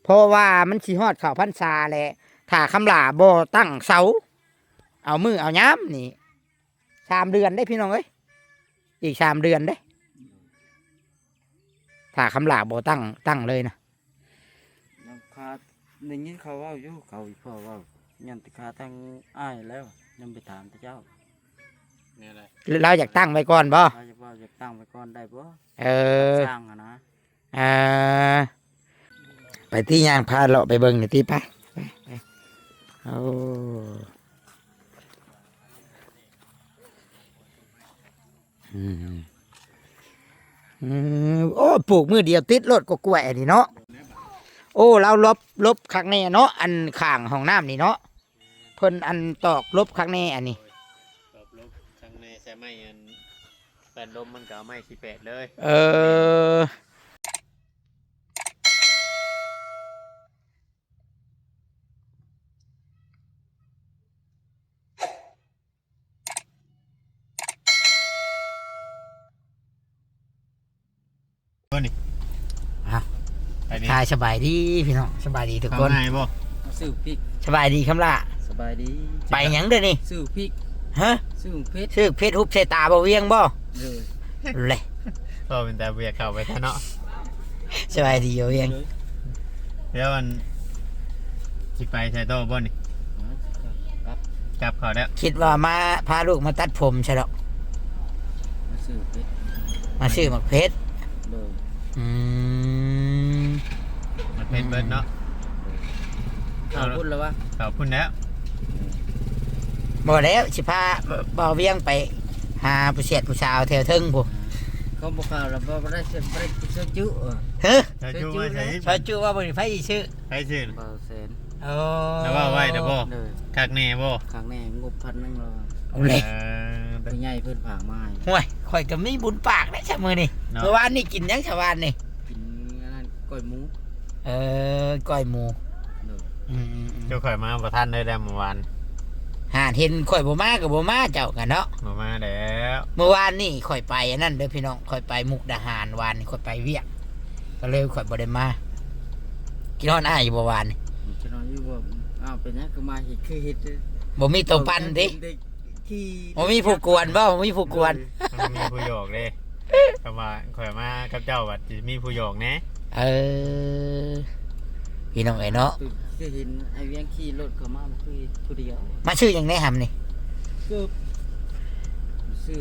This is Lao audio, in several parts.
ເພາະວ່າມັນຊິຮອດເຂົ້າພັນສາແລ້ວ ຖ້າຄຳຫຼ້າບໍ່ຕັ້ງເສົາ ເອົາມື້ເອົາຍາມນີ້ ສາມເດືອນເດ້ພີ່ນ້ອງເອີຍ ອີກສາມເດືອນເດ້ ຖ້າຄຳຫຼ້າບໍ່ຕັ້ງ ຕັ້ງເລີຍນະ. ຍັງຄາ ໄດ້ຍິນເຂົາເວົ້າຢູ່ ເຂົາອີ່ພໍ່ເວົ້າ ຍັງຕິຄາທາງອ້າຍແລ້ວ ຍັງໄປຖາມແຕ່ເຈົ້າ ແນວໃດ? ລາວຢາກຕັ້ງໄວ້ກ່ອນບໍ່? ລາວຢາກເວົ້າ ຢາກຕັ້ງໄວ້ກ່ອນໄດ້ບໍ່? ເອີ ສ້າງຫັ້ນນະ. ອ່າ ໄປຕິ ຍ່າງພາເລາະໄປເບິ່ງໜ່ອຍຕິ ໄປ ໄປ ໄປ. ໂອ້ ອືມ ອືມ ໂອ້ ປູກມື້ດຽວຕິດໂລດ ກໍກ້ວຍອັນນີ້ເນາະ. ໂອ້ ລາວຫຼົບ ຫຼົບຄັກແນ່ເນາະ ອັນຂ້າງຫ້ອງນ້ຳນີ້ເນາະ ເພິ່ນອັນຕອກຫຼົບຄັກແນ່ອັນນີ້ ຕອກຫຼົບຄັກແນ່ ໃສ່ໄມ້ອັນ ແປນລົມມັນກໍເອົາໄມ້ສີ່ແປດເລີຍ ເອີ. ບໍ່ນີ້ ອ້າວ ໄປນີ້ ທາຍສະບາຍດີພີ່ນ້ອງ ສະບາຍດີທຸກຄົນ ເຂົ້າງ່າຍບໍ່? ມາຊື້ພິກ ສະບາຍດີຄຳຫຼ້າ ສະບາຍດີ ໄປຫຍັງເດີນີ້? ຊື້ພິກ ຮະ? ຊື້ເຜັດ ຊື້ເຜັດ ຮຸບໃສ່ຕາບໍ່ວຽງບໍ່? ເອີ ແຫຼະ ກໍເປັນຕາເບຍເຂົ້າໄປແທ້ເນາະ ສະບາຍດີບໍ່ວຽງ ດຽວອັນ ຊິໄປໃສຕໍ່ບໍ່ນີ້? ກັບ ກັບເຂົ້າແລ້ວ ຄິດວ່າມາ ພາລູກມາຕັດຜົມຊະດອກ ມາຊື້ເຜັດ ມາຊື້ໝາກເຜັດ ໂດຍ ອືມ ໝາກເຜັດເບິດເນາະ ເຂົ້າພຸ້ນແລ້ວວະ ເຂົ້າພຸ້ນແລ້ວ ບໍ່ແລ້ວ ຊິພາບ່າວວຽງໄປຫາຜູ້ແຊດຜູ້ສາວແຖວເທິງພຸ້ນ ເຂົາບໍ່ເຂົ້າແລ້ວ ບໍ່ ບໍ່ໄດ້ ບໍ່ໄດ້ກິນຊອຍຈຸ ຮະ? ຊອຍຈຸມາໃສ? ຊອຍຈຸວ່າບໍ່ມີໃຜຊິຊື້ ໃຜຊື້? ບ່າວແສນ ໂອ້ ແລ້ວເວົ້າໄວ້ແລ້ວບໍ່? ໂດຍ ຄັກແນ່ບໍ່? ຄັກແນ່ ງົບພັນໜຶ່ງແລ້ວ ເອົາແຫຼະ ເອີ ຜູ້ໃຫຍ່ເພິ່ນຝາກມາໃຫ້ ຫ້ວຍ ຂ້ອຍກໍມີບຸນປາກເດ້ຊະມື້ນີ້ ເນາະ ມື້ວານນີ້ກິນຫຍັງຊະວານນີ້? ກິນອັນນັ້ນ ກ້ອຍໝູ ເອີ ກ້ອຍໝູ ໂດຍ ອືມໆໆ ເຈົ້າຂ້ອຍມາບໍ່ທັນເລີຍແຫຼະມື້ວານ ຫາເຫັນຂ້ອຍບໍ່ມາກໍບໍ່ມາເຈົ້າກໍເນາະ ບໍ່ມາແລ້ວ ມື້ວານນີ້ຂ້ອຍໄປອັນນັ້ນເດີພີ່ນ້ອງ ຂ້ອຍໄປມຸກດາຫານ ວານນີ້ຂ້ອຍໄປວຽກ ກໍເລີຍຂ້ອຍບໍ່ໄດ້ມາ ຄິດຮອດອ້າຍຢູ່ບໍ່ວານນີ້? ຄິດຮອດຢູ່ບໍ່? ອ້າວ ເປັນຫຍັງຄືມາເຮັດ ຄືເຮັດ ບໍ່ມີໂຕປັ່ນຕິ? ບໍ່ມີຜູ້ກວນບໍ່? ບໍ່ມີຜູ້ກວນ ມັນມີຜູ້ຫຍອກເດ້ ຄຳວ່າຂ້ອຍມາກັບເຈົ້າບັດຊິມີຜູ້ຫຍອກແດ່ ເອີ ພີ່ນ້ອງເອີຍເນາະ ຄືເຫັນອ້າຍວຽງຂີ່ລົດເຂົ້າມາ ຄືຜູ້ດຽວ ມາຊື້ຫຍັງແດ່ຫຳນີ້? ເກີບ ຊື້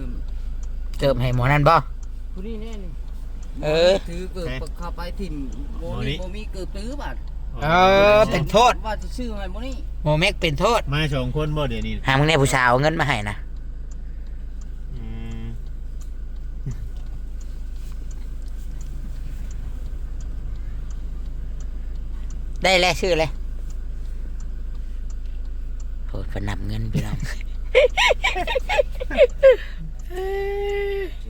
ເກີບໃຫ້ໝໍນັ້ນບໍ່? ຜູ້ນີ້ແນ່ນີ້ ເອີ ຖືເກີບເຂົ້າໄປຖິ້ມ ໝໍນີ້ບໍ່ມີເກີບຖືບັດ ເອີ ເປັນໂທດ ວ່າຈະຊື້ໃຫ້ໝໍນີ້ ໝໍແມັກເປັນໂທດ ມາສອງຄົນບໍ່ດຽວນີ້? ຫາມຶງແນ່ຜູ້ສາວເອົາເງິນມາໃຫ້ນະ ອືມ ໄດ້ແລ້ວ ຊື້ແລ້ວ ໂອ້ ເພິ່ນນັບເງິນພີ່ນ້ອງ ຊື້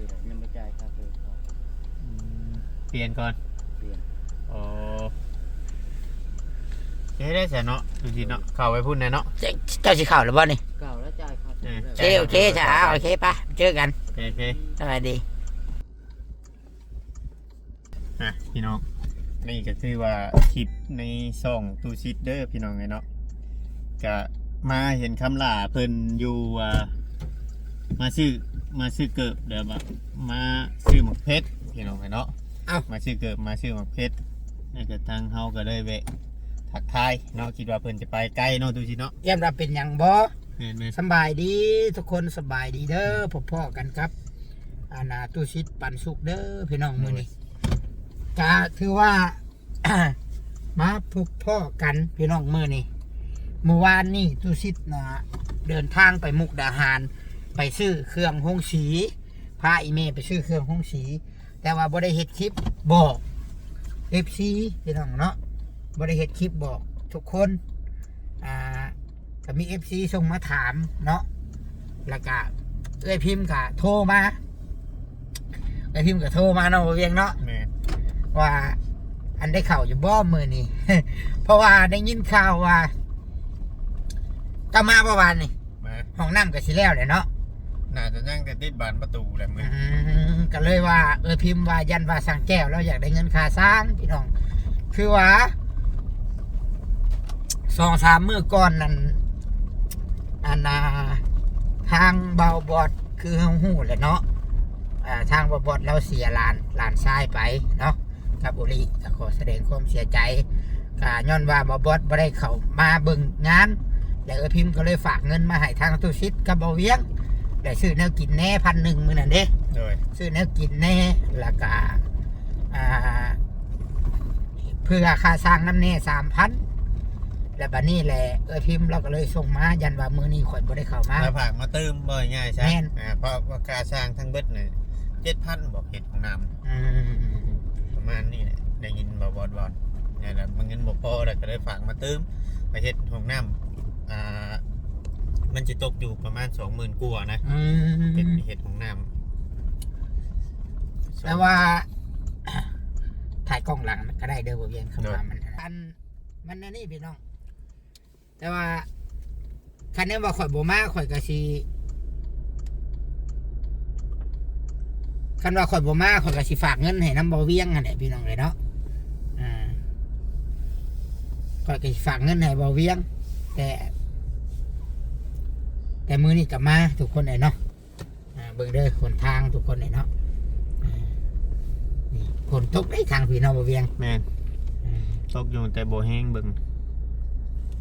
ແລ້ວ ຍັງບໍ່ຈ່າຍຄ່າເກີບ ອືມ ປ່ຽນກ່ອນ ປ່ຽນ ໂອ້ ເຮັດໄດ້ຊະເນາະ ຢູ່ທີ່ເນາະ ເຂົ້າໄປພຸ້ນແດ່ເນາະ ເຈົ້າ ເຈົ້າຊິເຂົ້າແລ້ວບໍ່ນີ້? ເຂົ້າແລ້ວ ຈ່າຍຄ່າເຕີມແລ້ວ ເອີ ໂອເຄ ໂອເຄ ໂອເຄ ຈ້າ ໂອເຄ ໄປ ເຈີກັນ ໂອເຄ ໂອເຄ ສະບາຍດີ ອ່ະ ພີ່ນ້ອງ ນີ້ກໍຖືວ່າຄລິບໃນຊ່ອງຕູ້ຊິດເດີ ພີ່ນ້ອງເອີຍເນາະ ກະມາເຫັນຄຳຫຼ້າເພິ່ນຢູ່ ອ່າ ມາຊື້ ມາຊື້ເກີບ ແລ້ວມາ ມາຊື້ໝາກເຜັດ ພີ່ນ້ອງເອີຍເນາະ ເອົ້າ ມາຊື້ເກີບ ມາຊື້ໝາກເຜັດ ແລ້ວກໍທາງເຮົາກໍເລີຍແວະທັກທາຍເນາະ ຄິດວ່າເພິ່ນຈະໄປໄກເນາະ ຕູ້ຊິດເນາະ ຢ້ານວ່າເປັນຫຍັງບໍ່? ແມ່ນໆ ສະບາຍດີທຸກຄົນ ສະບາຍດີເດີ ພົບພໍ້ກັນກັບ ອັນນ່າ ຕູ້ຊິດ ປັນສຸກເດີ ພີ່ນ້ອງ ມື້ນີ້ ໂດຍ ກະຖືວ່າ ມາພົບພໍ້ກັນ ພີ່ນ້ອງ ມື້ນີ້ ມື້ວານນີ້ ຕູ້ຊິດນະ ເດີນທາງໄປມຸກດາຫານ ໄປຊື້ເຄື່ອງໂຮງສີ ພາອີ່ແມ່ໄປຊື້ເຄື່ອງໂຮງສີ ແຕ່ວ່າບໍ່ໄດ້ເຮັດຄລິບບອກເອັຟຊີ ພີ່ນ້ອງເນາະ ບໍ່ໄດ້ເຮັດຄລິບບອກທຸກຄົນ ອ່າ ກໍມີເອັຟຊີສົ່ງມາຖາມເນາະ ແລ້ວກະເອື້ອຍພິມກະໂທມາ ເອື້ອຍພິມກະໂທມາເນາະ ບໍ່ວຽງເນາະ ແມ່ນ ວ່າ ອັນ ໄດ້ເຂົ້າຢູ່ບໍ່ມື້ນີ້? ເພາະວ່າໄດ້ຍິນຂ່າວວ່າ ເຈົ້າມາບໍ່ວານນີ້? ມາ ຫ້ອງນ້ຳກໍຊິແລ້ວແຫຼະເນາະ ໜ້າຈະຍັງແຕ່ຕິດບານປະຕູແຫຼະມື້ ອືມ ກໍເລີຍວ່າ ເອີ ພິມວ່າຢ້ານວ່າຊ່າງແກ້ວລາວຢາກໄດ້ເງິນຄ່າສ້າງ ພີ່ນ້ອງ ຄືວ່າ ສອງສາມມື້ກ່ອນນັ້ນ ອັນນ່າ ທາງບ່າວບອດ ຄືເຮົາຮູ້ແຫຼະເນາະ ອ່າ ທາງບ່າວບອດລາວເສຍຫຼານ ຫຼານຊາຍໄປເນາະ ກັບໂອລິ ກໍຂໍສະແດງຄວາມເສຍໃຈ ກໍຍ້ອນວ່າບ່າວບອດບໍ່ໄດ້ເຂົ້າມາເບິ່ງງານ ແລະ ເອື້ອຍພິມກໍເລີຍຝາກເງິນມາໃຫ້ທາງຕູ້ສິດກັບບ່າວວຽງ ໄດ້ຊື້ແນວກິນແດ່ ພັນໜຶ່ງ ມື້ນັ້ນເດ້ ໂດຍ ຊື້ແນວກິນແດ່ ແລ້ວກໍ ອ່າ ເພື່ອຄ່າຊ່າງນຳແດ່ ສາມພັນ ແລ້ວບັດນີ້ແຫຼະ ເອື້ອຍພິມລາວກໍເລີຍສົ່ງມາ ຢ້ານວ່າມື້ນີ້ຂ້ອຍບໍ່ໄດ້ເຂົ້າມາ ລາວຝາກມາຕື່ມ ເວົ້າງ່າຍໆຊະ ແມ່ນ ອ່າ ເພາະວ່າຄ່າຊ່າງທັງເບິດນີ້ ເຈັດພັນ ບອກເຮັດຫ້ອງນ້ຳ ອືມ ປະມານນີ້ແຫຼະ ໄດ້ຍິນບ່າວບອດເວົ້າ ແລ້ວມັນເງິນບໍ່ພໍ ແລ້ວກໍເລີຍຝາກມາຕື່ມ ໄປເຮັດຫ້ອງນ້ຳ ອ່າ ມັນຊິຕົກຢູ່ປະມານ ສອງໝື່ນ ກວ່ານະ ອືມ ເປັນເຮັດຫ້ອງນ້ຳ ແຕ່ວ່າ ຖ່າຍກ້ອງຫຼັງກໍໄດ້ເດີ ບໍ່ວຽງ ຄຳ ໂດຍ ວ່າມັນ ອັນ ມັນອັນນີ້ພີ່ນ້ອງ ແຕ່ວ່າ ຄັນແນວວ່າຂ້ອຍບໍ່ມາ ຂ້ອຍກໍຊິ ຄັນວ່າຂ້ອຍບໍ່ມາ ຂ້ອຍກໍຊິຝາກເງິນໃຫ້ນຳບ່າວວຽງຫັ້ນແຫຼະ ພີ່ນ້ອງເອີຍເນາະ ອ່າ ຂ້ອຍກໍຊິຝາກເງິນໃຫ້ບ່າວວຽງ ແຕ່ ແຕ່ມື້ນີ້ກໍມາ ທຸກຄົນເອີຍເນາະ. ອ່າ ເບິ່ງເດີ ຫົນທາງທຸກຄົນເລີຍເນາະ ອ່າ ນີ້ ຝົນຕົກເດ້ທາງພີ້ເນາະ ບໍ່ວຽງ ແມ່ນ ອ່າ ຕົກຢູ່ແຕ່ບໍ່ແຮງ ເບິ່ງ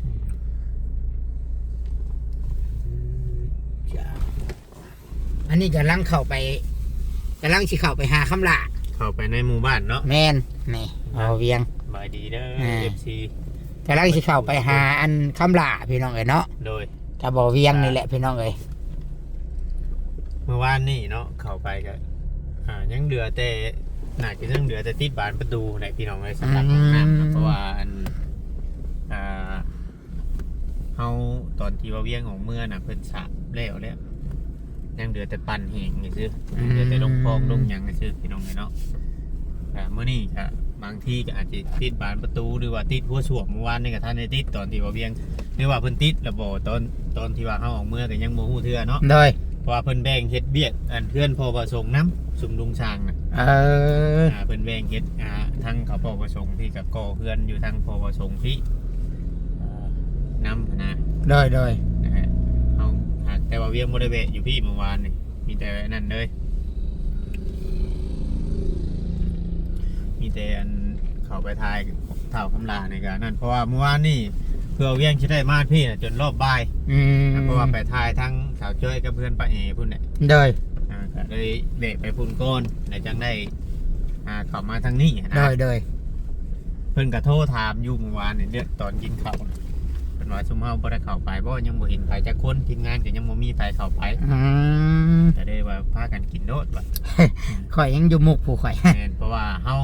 ອືມ ອັນນີ້ກຳລັງເຂົ້າໄປ ກຳລັງຊິເຂົ້າໄປຫາຄຳຫຼ້າ ເຂົ້າໄປໃນໝູ່ບ້ານເນາະ ແມ່ນ ນີ້ ບໍ່ວຽງ ສະບາຍດີເດີ ອ່າ ເອັຟຊີ ກຳລັງຊິເຂົ້າໄປຫາອັນຄຳຫຼ້າ ພີ່ນ້ອງເອີຍເນາະ ໂດຍ ກັບບໍ່ວຽງນີ້ແຫຼະພີ່ນ້ອງເອີຍ ເມື່ອວານນີ້ເນາະ ເຂົ້າໄປກໍ ອ່າ ຍັງເຫຼືອແຕ່ ໜ້າຈະຍັງເຫຼືອແຕ່ຕິດບານປະຕູແຫຼະພີ່ນ້ອງເອີຍ ສຳລັບຫ້ອງນ້ຳນະ ອືມ ເພາະວ່າອັນ ອ່າ ເຮົາ ຕອນທີ່ວ່າວຽງອອກເມືອນະ ເພິ່ນສາບແລ້ວແລ້ວ ຍັງເຫຼືອແຕ່ປັ່ນແຫ້ງຊື່ໆ ອືມ ເຫຼືອແຕ່ລົງຟອງລົງຫຍັງຊື່ໆ ພີ່ນ້ອງເອີຍເນາະ ກະມື້ນີ້ກະບາງທີກະອາດຈະຕິດບານປະຕູ ຫຼືວ່າຕິດຫົວສ້ວມ ເມື່ອວານນີ້ກະທັນໄດ້ຕິດ ຕອນທີ່ວ່າວຽງ ຫຼືວ່າເພິ່ນຕິດແລ້ວບໍ່ ຕອນ ຕອນທີ່ວ່າເຮົາອອກເມືອກະຍັງບໍ່ຮູ້ເທື່ອເນາະ ໂດຍ ເພາະວ່າເພິ່ນແບ່ງເຮັດວຽກ ອັນ ເຮືອນພໍ່ປະສົງນຳ ຊຸມລຸງຊ່າງນະ ເອີ ອ່າ ເພິ່ນແບ່ງເຮັດ ອ່າ ທາງເຂົາພໍ່ປະສົງພີ້ ກໍກໍ່ເຮືອນຢູ່ທາງພໍ່ປະສົງພີ້ ອ່າ ນຳຫັ້ນນະ ໂດຍ ໂດຍ ນະຮະ ເຮົາ ຫາກແຕ່ວ່າວຽງບໍ່ໄດ້ແວະຢູ່ພີ້ເມື່ອວານນີ້ ມີແຕ່ນັ້ນເລີຍ ມີແຕ່ອັນ ເຂົ້າໄປຖ່າຍທ້າວຄຳຫຼ້ານີ້ກະນັ້ນ ເພາະວ່າເມື່ອວານນີ້ ເພື່ອວຽງຊິໄດ້ມາພີ້ນະ ຈົນຮອບບ່າຍ ອືມ ເພາະວ່າໄປຖ່າຍທາງສາວຈ້ອຍກັບເພື່ອນປ້າແອພຸ້ນແຫຼະ ໂດຍ ອ່າ ກະເລີຍແວະໄປພຸ້ນກ່ອນ ແລ້ວຈັ່ງໄດ້ ອ່າ ເຂົ້າມາທາງນີ້ຫັ້ນນະ ໂດຍ ໂດຍ ເພິ່ນກະໂທຖາມຢູ່ເມື່ອວານນີ້ ເລື່ອງຕອນກິນເຂົ້າ ເພິ່ນວ່າຊຸມເຮົາບໍ່ໄດ້ເຂົ້າໄປບໍ່ ຍັງບໍ່ເຫັນໃຜຈັກຄົນ ທີມງານກໍຍັງບໍ່ມີໃຜເຂົ້າໄປ ອືມ ກໍເລີຍວ່າພາກັນກິນໂລດວ່າ ຂ້ອຍຍັງຢູ່ມຸກຜູ້ຂ້ອຍ ແມ່ນ ເພາະວ່າເຮົາ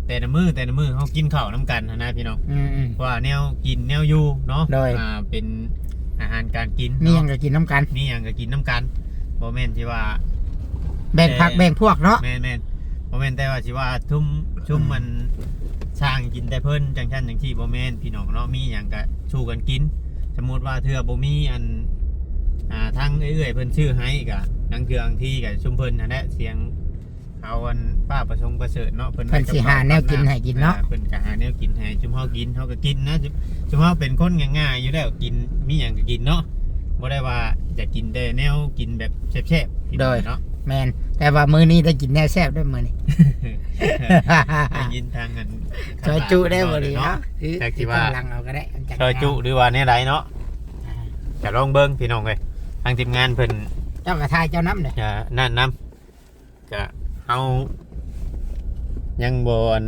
ແຕ່ລະມື້ ແຕ່ລະມື້ເຮົາກິນເຂົ້ານຳກັນຫັ້ນນະພີ່ນ້ອງ ອືມໆ ເພາະວ່າແນວກິນແນວຢູ່ເນາະ ໂດຍ ອ່າ ເປັນອາຫານການກິນເນາະ ມີຫຍັງກໍກິນນຳກັນ ມີຫຍັງກໍກິນນຳກັນ ບໍ່ແມ່ນທີ່ວ່າ ແບ່ງພັກແບ່ງພວກເນາະ ແມ່ນໆ ບໍ່ແມ່ນແຕ່ວ່າຊິວ່າຊຸມ ຊຸມມັນຊ່າງກິນແຕ່ເພິ່ນຈັ່ງຊັ້ນຈັ່ງຊີ້ ບໍ່ແມ່ນພີ່ນ້ອງເນາະ ມີຫຍັງກະສູ່ກັນກິນ ສົມມຸດວ່າເທື່ອບໍ່ມີອັນ ອ່າ ທາງເອື້ອຍໆເພິ່ນຊື້ໃຫ້ກະ ລາງເທື່ອລາງທີກະຊຸມເພິ່ນຫັ້ນແຫຼະ ສຽງເຂົາອັນປ້າປະສົງປະເສີດເນາະ ເພິ່ນ ເພິ່ນຊິຫາແນວກິນໃຫ້ກິນເນາະ ອ່າ ເພິ່ນກະຫາແນວກິນໃຫ້ ຊຸມເຮົາກິນເຮົາກະກິນນະ ຊຸມເຮົາເປັນຄົນງ່າຍໆຢູ່ແລ້ວ ກິນມີຫຍັງກະກິນເນາະ ບໍ່ໄດ້ວ່າຢາກກິນແຕ່ແນວກິນແບບແຊບໆ ໂດຍ ເນາະ ແມ່ນ ແຕ່ວ່າມື້ນີ້ໄດ້ກິນແນວແຊບເດີມື້ນີ້ ໄດ້ຍິນທາງອັນ ຊອຍຈຸໄດ້ບໍ່ດີເນາະ ຈັກຊິວ່າ ຊອຍຈຸຫຼືວ່າແນວໃດເນາະ ອ່າ ກະລອງເບິ່ງພີ່ນ້ອງເອີຍ ທາງທີມງານເພິ່ນ ເຈົ້າກະຖ່າຍເຈົ້ານຳເດີ ອ່າ ນັ້ນນຳ ກະເຮົາຍັງບໍ່ອັນ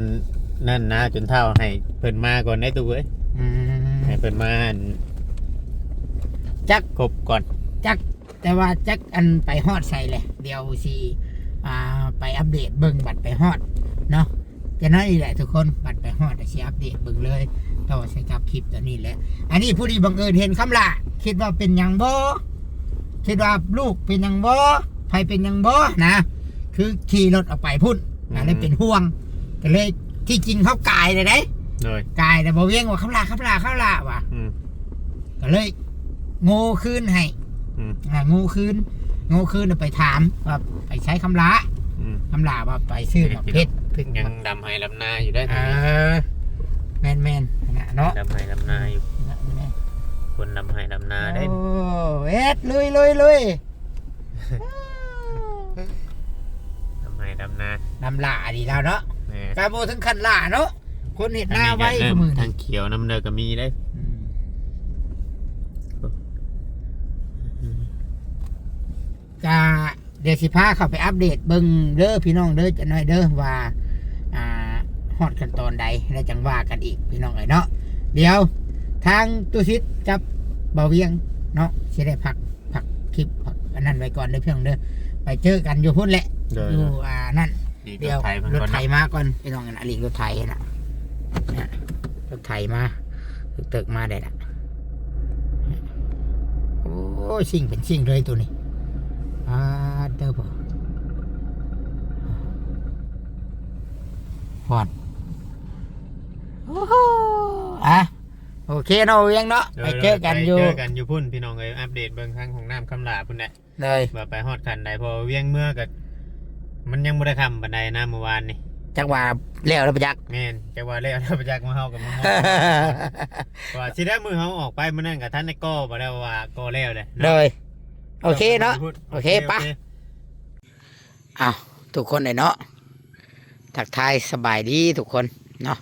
ນັ້ນນະ ຈົນທ້າວໃຫ້ເພິ່ນມາກ່ອນໄດ໋ຕູ້ເອີຍ ອືມ ໃຫ້ເພິ່ນມາອັນ ຈັກຄົບກ່ອນ ຈັກ ແຕ່ວ່າຈັກອັນໄປຮອດໃສແຫຼະ ດຽວຊິ ອ່າ ໄປອັບເດດເບິ່ງບັດໄປຮອດເນາະ ຈະໜ້ອຍນີ້ແຫຼະທຸກຄົນ ບັດໄປຮອດຊິອັບເດດເບິ່ງເລີຍ ຕໍ່ໃສ່ກັບຄລິບຕົວນີ້ແຫຼະ ອັນນີ້ຜູ້ທີ່ບັງເອີນເຫັນຄຳຫຼ້າ ຄິດວ່າເປັນຫຍັງບໍ່ ຄິດວ່າລູກເປັນຫຍັງບໍ່ ໃຜເປັນຫຍັງບໍ່ນະ ຄືຂີ່ລົດອອກໄປພຸ້ນ ອືມ ກໍເລີຍເປັນຫ່ວງ ກໍເລີຍ ທີ່ຈິງເຮົາກາຍແລ້ວເດ້ ໂດຍ ກາຍແລ້ວບໍ່ວຽງວ່າ ຄຳຫຼ້າ ຄຳຫຼ້າ ຄຳຫຼ້າວ່າ ອືມ ກໍເລີຍໂງ່ຄືນໃຫ້ ອືມ ອ່າ ໂງ່ຄືນ ໂງ່ຄືນໄປຖາມວ່າໄປໃສຄຳຫຼ້າ ອືມ ຄຳຫຼ້າວ່າໄປຊື້ໝາກເພັດ ຍັງດຳໄຮ່ດຳນາຢູ່ໄດ໋ ເອີ ແມ່ນໆ ຫັ້ນນະ ເນາະ ດຳໄຮ່ດຳນາຢູ່ ຄົນດຳໄຮ່ດຳນາເດ້. ໂອ້ ເຮັດ ລຸຍ ລຸຍ ລຸຍ ດຳໄຮ່ດຳນາ ດຳຫຼ້າດີແລ້ວເນາະ. ແມ່ນ ກະບໍ່ເຖິງຂັ້ນຫຼ້າເນາະ ຄົນເຮັດນາໄວ ອັນນີ້ກະເລີ່ມ ມື້ນີ້ ທາງຂຽວນຳເດີກະມີເດ້. ອືມ ກະ ດຽວຊິພາເຂົ້າໄປອັບເດດເບິ່ງເດີພີ່ນ້ອງເດີ ຈັກໜ້ອຍເດີວ່າ ອ່າ ຮອດຂັ້ນຕອນໃດ ແລ້ວຈັ່ງວ່າກັນອີກພີ່ນ້ອງເອີຍເນາະ. ດຽວທາງຕູ້ສິດກັບບ່າວວຽງເນາະ ຊິໄດ້ພັກ ພັກຄລິບ ພັກອັນນັ້ນໄວ້ກ່ອນເດີພີ່ນ້ອງເດີ ໄປເຈີກັນຢູ່ພຸ້ນແຫຼະ. ໂດຍ ຢູ່ ອ່າ ນັ້ນ ດຽວລົດໄຖມາກ່ອນພີ່ນ້ອງ ອັນນັ້ນ ອາລິງລົດໄຖນະ ລົດໄຖມາ ຕຶກໆມາໄດ້ລະ. ໂອ້ຍ ຊິງເປັນຊິງເລີຍໂຕນີ້ ປາດເດີ ຮອດ ໂອ້ໂຫ ອ່ະ ໂອເຄເນາະ ວຽງເນາະ ໂດຍ ໄປເຈີກັນຢູ່ ໄປເຈີກັນຢູ່ພຸ້ນພີ່ນ້ອງເອີຍ ອັບເດດເບິ່ງທາງຫ້ອງນ້ຳຄຳຫຼ້າພຸ້ນແຫຼະ. ໂດຍ ວ່າໄປຮອດຂັ້ນໃດ ເພາະວ່າວຽງເມືອກໍ ມັນຍັງບໍ່ໄດ້ຄ່ຳປານໃດນະມື້ວານນີ້ ຈັກວ່າແລ້ວແລ້ວບໍ່ຈັກ. ແມ່ນ ຈັກວ່າແລ້ວແລ້ວບໍ່ຈັກ ມື້ເຮົາກໍມາຮອດ ວ່າຊິໄດ້ ມື້ເຮົາອອກໄປມື້ນັ້ນກໍທັນໄດ້ກໍ່ບໍ່ແລ້ວ ວ່າກໍ່ແລ້ວແຫຼະເນາະ. ໂດຍ ໂອເຄເນາະ ໂອເຄ ໂອເຄ ໄປ ໂອເຄ. ອ້າວ ທຸກຄົນເອີຍເນາະ ທັກທາຍສະບາຍດີທຸກຄົນເນາະ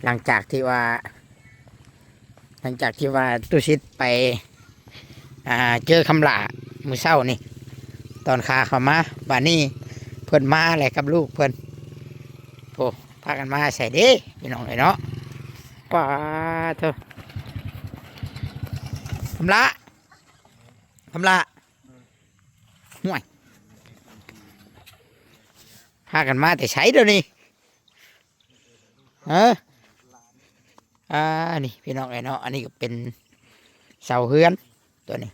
ຫຼັງຈາກທີ່ວ່າ ຫຼັງຈາກທີ່ວ່າຕູ້ສິດໄປ ອ່າ ເຈີຄຳຫຼ້າມື້ເຊົ້ານີ້ ຕອນຂາເຂົ້າມາ ບາດນີ້ເພິ່ນມາແຫຼະກັບລູກເພິ່ນ ໂອ້ ພາກັນມາໃສເດ້ພີ່ນ້ອງເອີຍເນາະ. ປາດໂທ້ ຄຳຫຼ້າ ຄຳຫຼ້າ ຫ້ວຍ ພາກັນມາແຕ່ໃສດຽວນີ້? ຮະ ອ່າ ນີ້ພີ່ນ້ອງເອີຍເນາະ ອັນນີ້ກໍເປັນເສົາເຮືອນຕົວນີ້.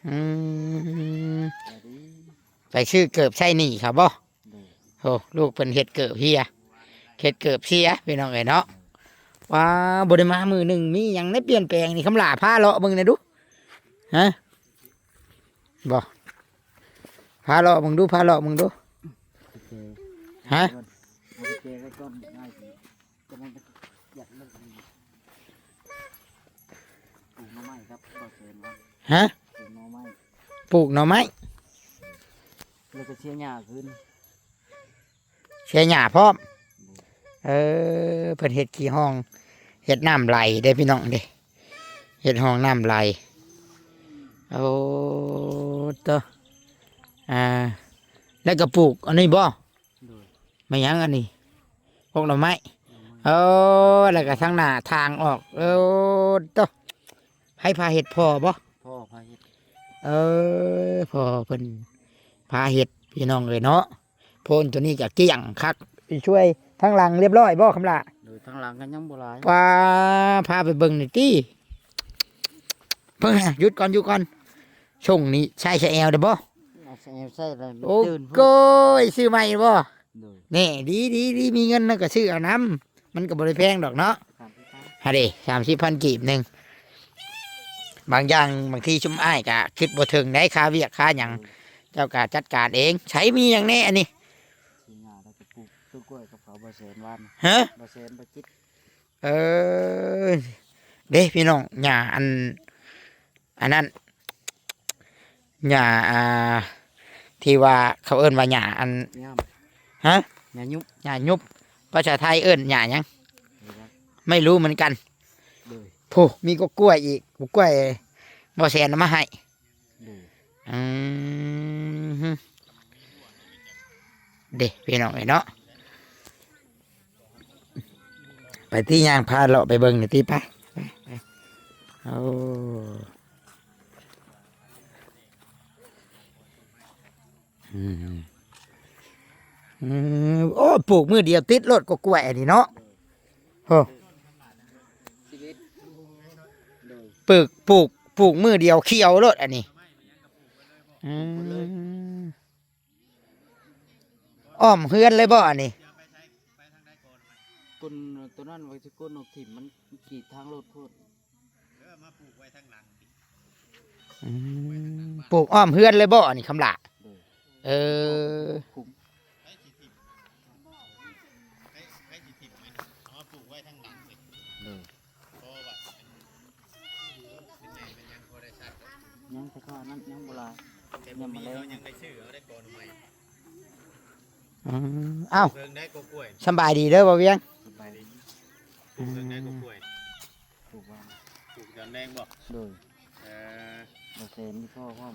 ອືມ ໄປຊື້ເກີບໃຊ້ໜີ້ເຂົາບໍ່? ໂດຍ ໂອ້ ລູກເພິ່ນເຮັດເກີບເຮຍ ເຮັດເກີບເສຍພີ່ນ້ອງເອີຍເນາະ. ວ້າ ບໍ່ໄດ້ມາມື້ໜຶ່ງ ມີຫຍັງໄດ້ປ່ຽນແປງນີ້? ຄຳຫຼ້າ ພາເລາະເບິ່ງແດ່ດູ ຮະ ບໍ່ ພາເລາະເບິ່ງດູ ພາເລາະເບິ່ງດູ ຮະ ເອົາໄປແຈໄວ້ກ່ອນ ເອົາໄປແຈໄວ້ກ່ອນ ງ່າຍຂຶ້ນ ຈະໄດ້ຢາກເລີກ ປູກໜໍ່ໄມ້ກັບບໍ່ແສນວ່າ ຮະ ປູກໜໍ່ໄມ້ ປູກໜໍ່ໄມ້ ແລ້ວກໍເສຍຫຍ້າຄືນ ເສຍຫຍ້າພ້ອມ. ເອີ ເພິ່ນເຮັດຂີ້ຮ່ອງ ເຮັດນ້ຳໄຫຼເດ້ພີ່ນ້ອງເດ້ ເຮັດຮ່ອງນ້ຳໄຫຼ. ໂອ້ ໂຕ ອ່າ ແລ້ວກໍປູກອັນນີ້ບໍ່? ໂດຍ ແມ່ນຫຍັງອັນນີ້? ພວກໜໍ່ໄມ້ ໜໍ່ໄມ້ ເອີ ແລ້ວກໍທາງໜ້າທາງອອກ. ໂອ້ ໂຕ ໃຜພາເຮັດ? ພໍ່ບໍ່? ພໍ່ພາເຮັດ. ເອີ ພໍ່ເພິ່ນພາເຮັດ ພີ່ນ້ອງເອີຍເນາະ. ໂພນຕົວນີ້ກໍກ້ຽງຄັກ ຊ່ວຍທາງຫຼັງຮຽບຮ້ອຍບໍ່ຄຳຫຼ້າ? ໂດຍ ທາງຫຼັງກໍຍັງບໍ່ຫຼາຍ. ປາ ພາໄປເບິ່ງໜ່ອຍຕິ. ເບິ່ງນະ ຢຸດກ່ອນ ຢຸດກ່ອນ ຊົງນີ້ໃຊ້ຊະແອວໄດ້ບໍ່? ເອົາຊະແອວໃຊ້ແລ້ວ ໂອ້ ຕື່ນພຸ້ນ ໂກຍ ຊື້ໃໝ່ບໍ່? ໂດຍ ແນ່ ດີ ດີ ດີ ມີເງິນນະກໍຊື້ເອົານຳ ມັນກໍບໍ່ໄດ້ແພງດອກເນາະ. ສາມສິບພັນ ຫາເດ້ ສາມສິບພັນກີບໜຶ່ງ ບາງຢ່າງ ບາງທີຊຸມອ້າຍກະຄິດບໍ່ເຖິງໃດ໋ ຄ່າວຽກຄ່າຫຍັງ ໂດຍ ເຈົ້າກະຈັດການເອງ. ໃສ ມີຫຍັງແດ່ອັນນີ້? ທີ່ຫຍ້າ ແລ້ວກໍປູກຕົ້ນກ້ວຍກັບເຂົາ ບໍ່ແສນວານ ຮະ ບໍ່ແສນ ບໍ່ຈິດ. ເອີ ເດ້ພີ່ນ້ອງ ຫຍ້າອັນ ອັນນັ້ນ ຫຍ້າ ອ່າ ທີ່ວ່າເຂົາເອີ້ນວ່າຫຍ້າອັນ ຫຍ້າ ຮະ ຫຍ້າຍຸບ ຫຍ້າຍຸບ ພາສາໄທເອີ້ນຫຍ້າຫຍັງ? ບໍ່ຮູ້ ໄມ່ຮູ້ເໝືອນກັນ. ໂດຍ ໂອ້ ມີກົກກ້ວຍອີກ ກົກກ້ວຍບໍ່ແສນເອົາມາໃຫ້. ໂດຍ ອືມ ເດ້ ພີ່ນ້ອງເອີຍເນາະ. ໄປຕິ ຍ່າງພາເລາະໄປເບິ່ງໜ່ອຍຕິ ໄປ ໄປ ໄປ. ໂອ້ ອືມ ອືມ ໂອ້ ປູກມື້ດຽວຕິດໂລດ ກໍກ້ວຍອັນນີ້ເນາະ. ໂອ້ ໂດຍ ປູກ ປູກ ປູກມື້ດຽວຂຽວໂລດອັນນີ້. ອືມ ອ້ອມເຮືອນເລີຍບໍ່ອັນນີ້? ຕົ້ນ ຕົ້ນນັ້ນວ່າຊິໂກນອອກຖິ້ມ ມັນກີດທາງລົດໂພດ. ເອີ ມາປູກໄວ້ທາງຫຼັງ. ອືມ ປູກອ້ອມເຮືອນເລີຍບໍ່ອັນນີ້ຄຳຫຼ້າ? ໂດຍ ເອີ ຄຸມ ໃຜ ໃຜຊິຖິ້ມໄວ້ນຳ ຍັງບໍ່ຫຼາຍ ແຕ່ບໍ່ມີ ຍັງບໍ່ແລ້ວ ເຮົາຍັງໄດ້ຊື້ເອົາໄດ້ກໍໜໍ່ໄມ້. ອືມ ອ້າວ ເພິ່ງໄດ້ກໍກ້ວຍ ສຳບາຍດີເດີບ່າວວຽງ. ສະບາຍດີ. ອືມ ເພິ່ງໄດ້ກໍກ້ວຍ ປູກວ່າ ປູກຕອນແລງບໍ່? ໂດຍ. ເອີ ບໍ່ແຊນມີພໍ່ພ້ອມ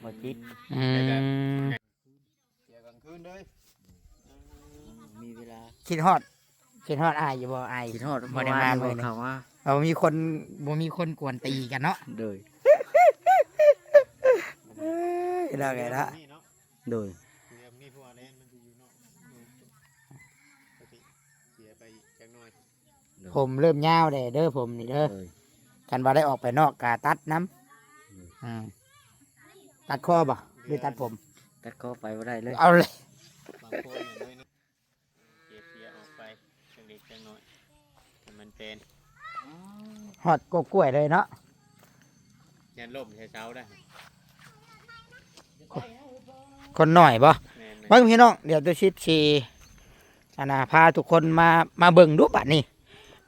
ບໍ່ຈິດ. ອືມ ແລ້ວກໍ ເສຍກາງຄືນເລີຍ ມີເວລາ. ຄິດຮອດ ຄິດຮອດອ້າຍຢູ່ບໍ່? ອ້າຍ ຄິດຮອດ ບໍ່ໄດ້ມາມື້ນີ້ ເອົາ ມີຄົນ ບໍ່ມີຄົນກວນຕີກັນເນາະ. ໂດຍ. ເອີຍ ເລີກແລ້ວເນາະ. ໂດຍ. ເລື່ອງນີ້ພວກແລນມັນຊິຢູ່ນອກ ໂດຍ ກໍຊິເສຍໄປອີກຈັກໜ້ອຍ. ໂດຍ. ຜົມເລີ່ມຍາວແດ່ເດີ ຜົມນີ້ເດີ. ໂດຍ. ຄັນວ່າໄດ້ອອກໄປນອກກະຕັດນຳ. ໂດຍ. ອືມ ຕັດຄໍບໍ່ ຫຼືຕັດຜົມ? ຕັດຄໍໄປບໍ່ໄດ້ເລີຍ ເອົາເລີຍ. ບາງຄົນເລີຍເນາະ ເກັບເສຍອອກໄປຈັກເລັກຈັກນ້ອຍໃຫ້ມັນແປນ ຮອດກົກກ້ວຍເລີຍເນາະ. ຢ້ານລົ້ມໃສ່ເສົາໄດ້ ຄົນໜ້ອຍບໍ່? ແມ່ນໆ. ເບິ່ງພີ່ນ້ອງ ດຽວຕຸສິດຊິ ອັນນ່າ ພາທຸກຄົນມາ ມາເບິ່ງດູບາດນີ້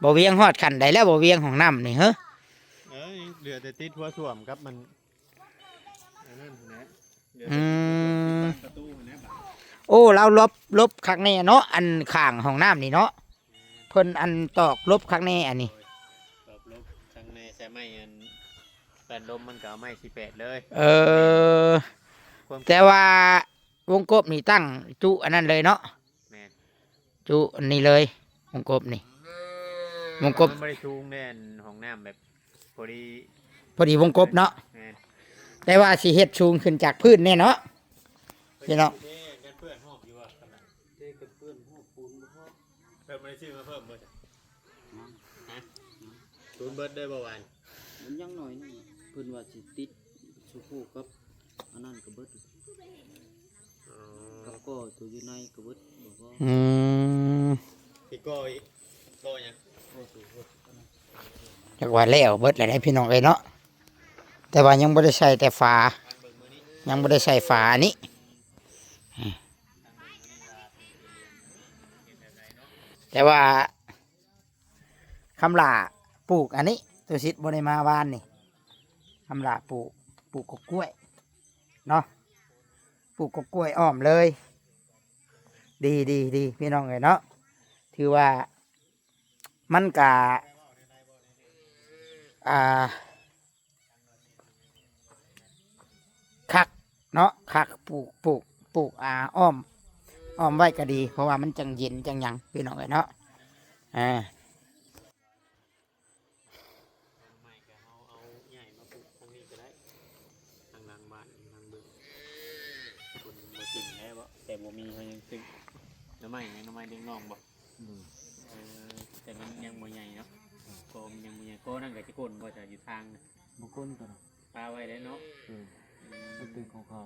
ບ່າວວຽງຮອດຂັ້ນໃດແລ້ວ ບ່າວວຽງ ຫ້ອງນ້ຳນີ້ເຮີ? ເອີຍ ເຫຼືອແຕ່ຕິດຫົວສ້ວມກັບມັນ ອັນນັ້ນແຫຼະ ເຫຼືອແຕ່ຕິດຫົວ ອືມ ຕິດປະຕູຫັ້ນແຫຼະບາດ. ໂອ້ ລາວຫຼົບ ຫຼົບຄັກແນ່ເນາະ ອັນຂ້າງຫ້ອງນ້ຳນີ້ເນາະ. ແມ່ນ. ເພິ່ນອັນຕອກຫຼົບຄັກແນ່ອັນນີ້ ໂດຍ ຕອກຫຼົບຄັກແນ່ ໃສ່ໄມ້ອັນ ແປນລົມມັນກໍເອົາໄມ້ສີ່ແປດເລີຍ. ເອີ ຄວາມ ແຕ່ວ່າວົງກົບນີ້ຕັ້ງຈຸອັນນັ້ນເລີຍເນາະ. ແມ່ນ. ຈຸອັນນີ້ເລີຍ ວົງກົບນີ້ ວົງກົບ ມັນບໍ່ໄດ້ສູງແນ່ ຫ້ອງນ້ຳແບບພໍດີ ພໍດີວົງກົບເນາະ. ແມ່ນ. ແຕ່ວ່າຊິເຮັດສູງຂຶ້ນຈາກພື້ນແນ່ເນາະ ພີ່ນ້ອງ. ເທກັນເປື້ອນຮອບຢູ່ວ່າ ເທກັນເປື້ອນຮອບປູນບໍ່ພໍ ເພິ່ນບໍ່ໄດ້ຊື້ມາເພີ່ມບໍ່? ຮະ? ສູນເບິດເລີຍບໍ່ຫວານ? ມັນຍັງໜ້ອຍໜຶ່ງ ເພິ່ນວ່າຊິຕິດສູ່ຄູ່ກັບອັນນັ້ນກໍເບິດ. ອໍ ກັບກໍຕົວຢູ່ໃນກໍເບິດ ບໍ່ພໍ. ອືມ ຊິກໍອີກ ກໍຫຍັງ? ກໍຕົວ ຈັກວ່າແລ້ວເບິດແລ້ວເດ້ພີ່ນ້ອງເອີຍເນາະ ແຕ່ວ່າຍັງບໍ່ໄດ້ໃສ່ແຕ່ຝາ ຍັງບໍ່ໄດ້ໃສ່ຝາອັນນີ້. ແຕ່ວ່າຄຳຫຼ້າປູກອັນນີ້ ຕຸສິດບໍ່ໄດ້ມາວານນີ້ ຄຳຫຼ້າປູກ ປູກກົກກ້ວຍເນາະ ປູກກົກກ້ວຍອ້ອມເລີຍ. ດີ ດີ ດີ ພີ່ນ້ອງເອີຍເນາະ ຖືວ່າມັນກະ ອ່າ ຄັກເນາະ ຄັກ ປູກ ປູກ ປູກ ອ່າ ອ້ອມ ອ້ອມໄວ້ກໍດີ ເພາະວ່າມັນຈັ່ງເຢັນຈັ່ງຫຍັງ ພີ່ນ້ອງເອີຍເນາະ. ອ່າ ໄມ້ກໍເຮົາເອົາໃຫຍ່ມາປູກທາງນີ້ກໍໄດ້ ທາງຫຼັງບ້ານ ທາງເບິ່ງ ຄົນບໍ່ກິນແລ້ວເບາະ ແຕ່ບໍ່ມີເຮົາຍັງຊື້ ໜໍ່ໄມ້ຫຍັງ ໜໍ່ໄມ້ເດັກນ້ອງເບາະ. ອືມ ເອີ ແຕ່ມັນຍັງບໍ່ໃຫຍ່ເນາະ ກໍມັນຍັງບໍ່ໃຫຍ່ ກໍນັ້ນກໍຈະກົ້ນບໍ່ຈະຢູ່ທາງ ບໍ່ກົ້ນກໍ ປາໄວ້ໄດ້ເນາະ. ເອີ ອືມ ມັນເປັນຂອງເຂົາ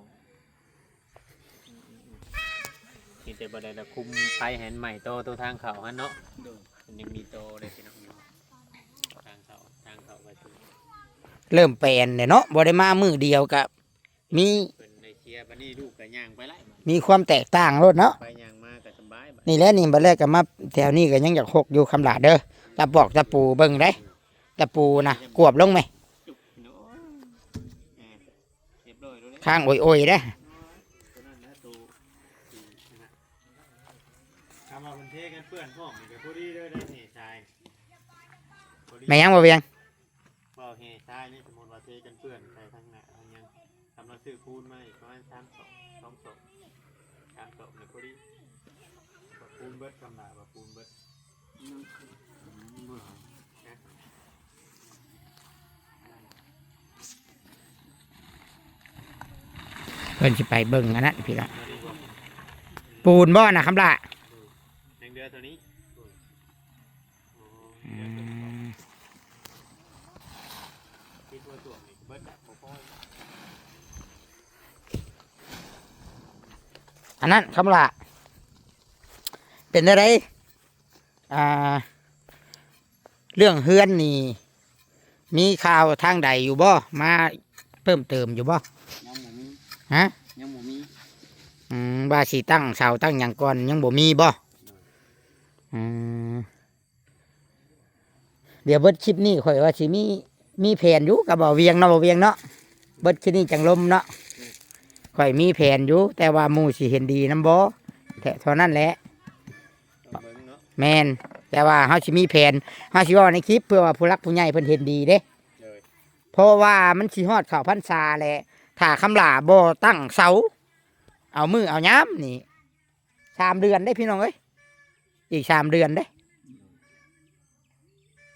ອືມໆໆ ມີແຕ່ບໍ່ໄດ້ລະຄຸມໄຟໃຫ້ມັນໄໝ້ຕໍ່ຕົວທາງເຂົ້າຫັ້ນເນາະ. ໂດຍ ມັນຍັງມີຕໍ່ໄດ້ພີ່ນ້ອງ ທາງເຂົ້າ ທາງເຂົ້າໄປ ເລີ່ມແປນແລ້ວເນາະ ບໍ່ໄດ້ມາມື້ດຽວກະ ມີ ເພິ່ນໄດ້ເຄຍ ບັດນີ້ລູກກໍຍ່າງໄປໄດ້ ມີຄວາມແຕກຕ່າງໂລດເນາະ ໄປຍ່າງມາກໍສະບາຍ. ນີ້ແຫຼະ ນີ້ບັດແລກກໍມາແຖວນີ້ກໍຍັງຢາກຮົກຢູ່ ຄຳຫຼ້າເດີ ຕະປອກຕະປູເບິ່ງເດ້ ຕະປູນະ ກວບລົງແມ ໂອ້ຍ ເອີ ຮຽບຮ້ອຍໂລດເດ້ ຄ້າງໂອຍໆເດ້ ໂຕນັ້ນນະ ໂຕ ຄຳວ່າເພິ່ນເທກັນເປື້ອນພ້ອມນີ້ກໍພໍດີເດີ ໄດ້ເຫຊາຍ ແມ່ນຫຍັງບໍ່ວຽງ? ບໍ່ແຮ່ຊາຍນີ້ ສົມມຸດວ່າເທກັນເປື້ອນໃສ່ທາງໜ້າທາງຫຍັງ ກຳລັງຊື້ປູນມາອີກປະມານສາມສອບ ສອງສອບ ສາມສອບນີ້ພໍດີ ວ່າປູນເບິດ ຄຳຫຼ້າວ່າປູນເບິດ ຍັງບໍ່ຫຼາຍນະ. ເພິ່ນຊິໄປເບິ່ງອັນນັ້ນພີ່ນ້ອງ ປູນບໍ່ນະ ຄຳຫຼ້າ? ຍັງເຫຼືອເທົ່ານີ້. ອືມ ອັນນັ້ນ ຄຳຫຼ້າ ເປັນແນວໃດ? ອ່າ ເລື່ອງເຮືອນນີ້ ມີຂ່າວທາງໃດຢູ່ບໍ່? ມາເພີ່ມເຕີມຢູ່ບໍ່? ຍັງບໍ່ມີ. ຮະ? ຍັງບໍ່ມີ. ອືມ ວ່າຊິຕັ້ງເສົາຕັ້ງຫຍັງກ່ອນ ຍັງບໍ່ມີບໍ່? ອືມ ດຽວເບິດຄລິບນີ້ຂ້ອຍວ່າຊິມີ ມີແຜນຢູ່ກັບບ່າວວຽງເນາະ ບ່າວວຽງເນາະ. ເບິດຄືນີ້ຈັ່ງລົມເນາະ. ຂ້ອຍມີແຜນຢູ່ ແຕ່ວ່າໝູ່ຊິເຫັນດີນຳບໍ່ ແຕ່ເທົ່ານັ້ນແຫຼະ. ເບິ່ງເນາະ. ແມ່ນ ແຕ່ວ່າເຮົາຊິມີແຜນ ເຮົາຊິເວົ້າໃນຄລິບ ເພື່ອວ່າຜູ້ຫຼັກຜູ້ໃຫຍ່ເພິ່ນເຫັນດີເດ້. ໂດຍ. ເພາະວ່າມັນຊິຮອດເຂົ້າພັນສາແລ້ວ ຖ້າຄຳຫຼ້າບໍ່ຕັ້ງເສົາ ເອົາມື້ເອົາຍາມນີ້ ສາມເດືອນເດ້ພີ່ນ້ອງເອີຍ ອີກສາມເດືອນເດ້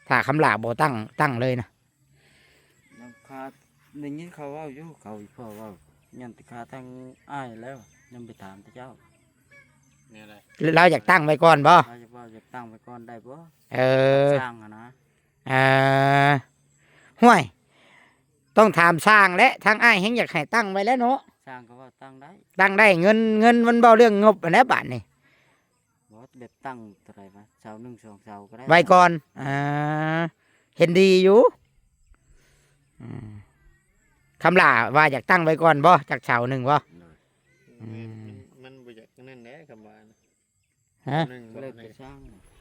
ຖ້າຄຳຫຼ້າບໍ່ຕັ້ງ ຕັ້ງເລີຍນະ. ຍັງຄາ ໄດ້ຍິນເຂົາເວົ້າຢູ່ ເຂົາອີ່ພໍ່ເວົ້າ ຍັງແຕ່ຄາທາງອ້າຍແລ້ວ ຍັງໄປຖາມແຕ່ເຈົ້າ. ແນວໃດ? ລາວຢາກຕັ້ງໄວ້ກ່ອນບໍ່? ລາວຢາກເວົ້າ ຢາກຕັ້ງໄວ້ກ່ອນໄດ້ບໍ່? ເອີ ຊ່າງຫັ້ນນະ. ເອີ ຫ້ວຍ ຕ້ອງຖາມຊ່າງແຫຼະ ທາງອ້າຍແຮ່ງຢາກໃຫ້ຕັ້ງໄວ້ແລ້ວເນາະ. ຊ່າງກໍເວົ້າຕັ້ງໄດ້ ຕັ້ງໄດ້ ເງິນ ເງິນມັນເວົ້າເລື່ອງງົບຫັ້ນແຫຼະບາດນີ້. ບໍ່ ແບບຕັ້ງເທົ່າໃດວະ ເສົາໜຶ່ງສອງເສົາກໍໄດ້ ໄວ້ກ່ອນ. ອ່າ ເຫັນດີຢູ່. ອືມ ຄຳຫຼ້າວ່າຢາກຕັ້ງໄວ້ກ່ອນບໍ່ ຈັກເສົາໜຶ່ງບໍ່? ໂດຍ. ອືມ ມັນ ມັນບໍ່ຢາກນັ້ນແຫຼະ ຄຳວ່ານະ. ຮະ? ໜຶ່ງ ກໍແລ້ວແຕ່ຊ່າງ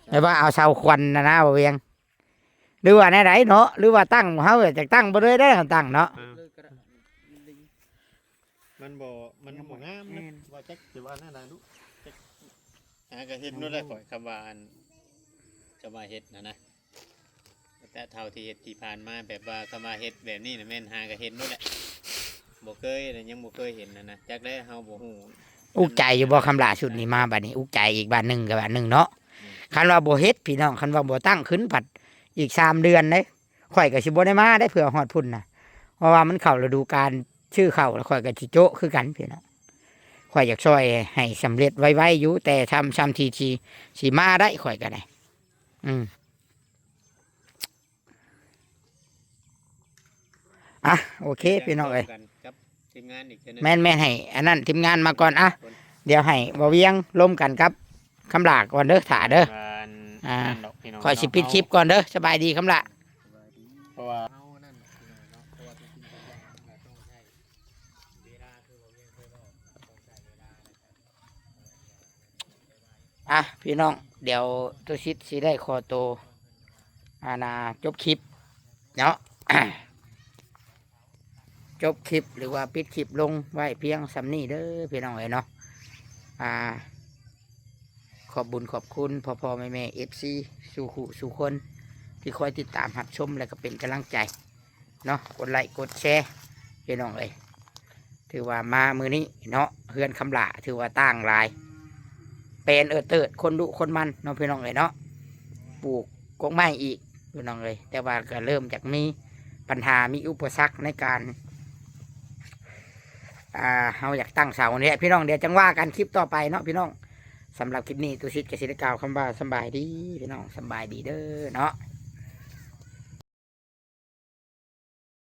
ແບບວ່າເອົາເສົາຂວັນນະນະ ບໍ່ວຽງ ຫຼືວ່າແນວໃດເນາະ ຫຼືວ່າຕັ້ງ ເຮົາຢາກຕັ້ງບໍ່ເລີຍໄດ້ ເຮົາຕັ້ງເນາະ. ເອີ ມັນບໍ່ ມັນບໍ່ງາມນະ. ແມ່ນ ວ່າຈັກຊິວ່າແນວໃດລູກ ຈັກ ຫາກໍເຮັດໂລດແຫຼະ. ຂ້ອຍ ຄຳວ່າອັນ ຄຳວ່າເຮັດຫັ້ນນະ ແຕ່ເທົ່າທີ່ເຮັດທີ່ຜ່ານມາ ແບບວ່າຄຳວ່າເຮັດແບບນີ້ນະ ແມ່ນຫາກໍເຮັດໂລດແຫຼະ. ບໍ່ເຄີຍ ຍັງບໍ່ເຄີຍເຫັນຫັ້ນນະ ຈັກແລ້ວ ເຮົາບໍ່ຮູ້. ອຸກໃຈຢູ່ບໍ່ ຄຳຫຼ້າຊຸດນີ້ມາ ບາດນີ້ອຸກໃຈອີກບາດໜຶ່ງກັບບາດໜຶ່ງເນາະ. ອືມ ຄັນວ່າບໍ່ເຮັດພີ່ນ້ອງ ຄັນວ່າບໍ່ຕັ້ງຂຶ້ນ ພັດອີກສາມເດືອນເດ້ ຂ້ອຍກໍຊິບໍ່ໄດ້ມາໄດ້ ເພື່ອຮອດພຸ້ນນະ ເພາະວ່າມັນເຂົ້າລະດູການຊື້ເຂົ້າ ແລ້ວຂ້ອຍກໍຊິໂຈະຄືກັນພີ່ນ້ອງ. ຂ້ອຍຢາກຊ່ອຍໃຫ້ສຳເລັດໄວໆຢູ່ ແຕ່ຊ່ຳ ຊ່ຳທີ່ ທີ່ຊິມາໄດ້ ຂ້ອຍກໍໄດ້. ອືມ ອ່ະ ໂອເຄ ພີ່ນ້ອງເອີຍ ກັນກັບທີມງານອີກເທື່ອໜຶ່ງ. ແມ່ນໆ ໃຫ້ອັນນັ້ນທີມງານມາກ່ອນ. ອ່ະ ດຽວໃຫ້ບ່າວວຽງລົມກັນກັບຄຳຫຼ້າກ່ອນເດີ ຖ້າເດີ. ອ່າ ຂ້ອຍຊິປິດຄລິບກ່ອນເດີ. ສະບາຍດີຄຳຫຼ້າ. ເພາະວ່າ ອ່ະ ພີ່ນ້ອງ ດຽວຕຸສິດຊິໄດ້ຂໍໂຕ ອັນນ່າ ຈົບຄລິບເນາະ ຈົບຄລິບ ຫຼືວ່າປິດຄລິບລົງໄວ້ພຽງສ່ຳນີ້ເດີພີ່ນ້ອງເອີຍເນາະ. ອ່າ ຂອບບຸນຂອບຄຸນພໍ່ໆແມ່ໆ ເອັຟຊີ ສູ່ຄູ່ສູ່ຄົນ ທີ່ຄອຍຕິດຕາມຮັບຊົມ ແລະກໍເປັນກຳລັງໃຈ ເນາະ ກົດໄລ້ກົດແຊ ພີ່ນ້ອງເອີຍ. ຖືວ່າມາມື້ນີ້ເນາະ ເຮືອນຄຳຫຼ້າຖືວ່າຕ່າງຫຼາຍ ແປນເອີເຕີດ ຄົນດຸຄົນໝັ່ນເນາະ ພີ່ນ້ອງເອີຍເນາະ. ປູກກົກໄມ້ອີກ ພີ່ນ້ອງເອີຍ ແຕ່ວ່າກໍເລີ່ມຈາກມີບັນຫາ ມີອຸປະສັກໃນການ ອ່າ ເຮົາຢາກຕັ້ງເສົານີ້ແຫຼະ ພີ່ນ້ອງ. ດຽວຈັ່ງວ່າກັນຄລິບຕໍ່ໄປເນາະ ພີ່ນ້ອງ. ສຳລັບຄລິບນີ້ ຕຸສິດກໍຊິໄດ້ກ່າວຄຳວ່າສຳບາຍດີ ພີ່ນ້ອງ ສຳບາຍດີເດີເນາະ.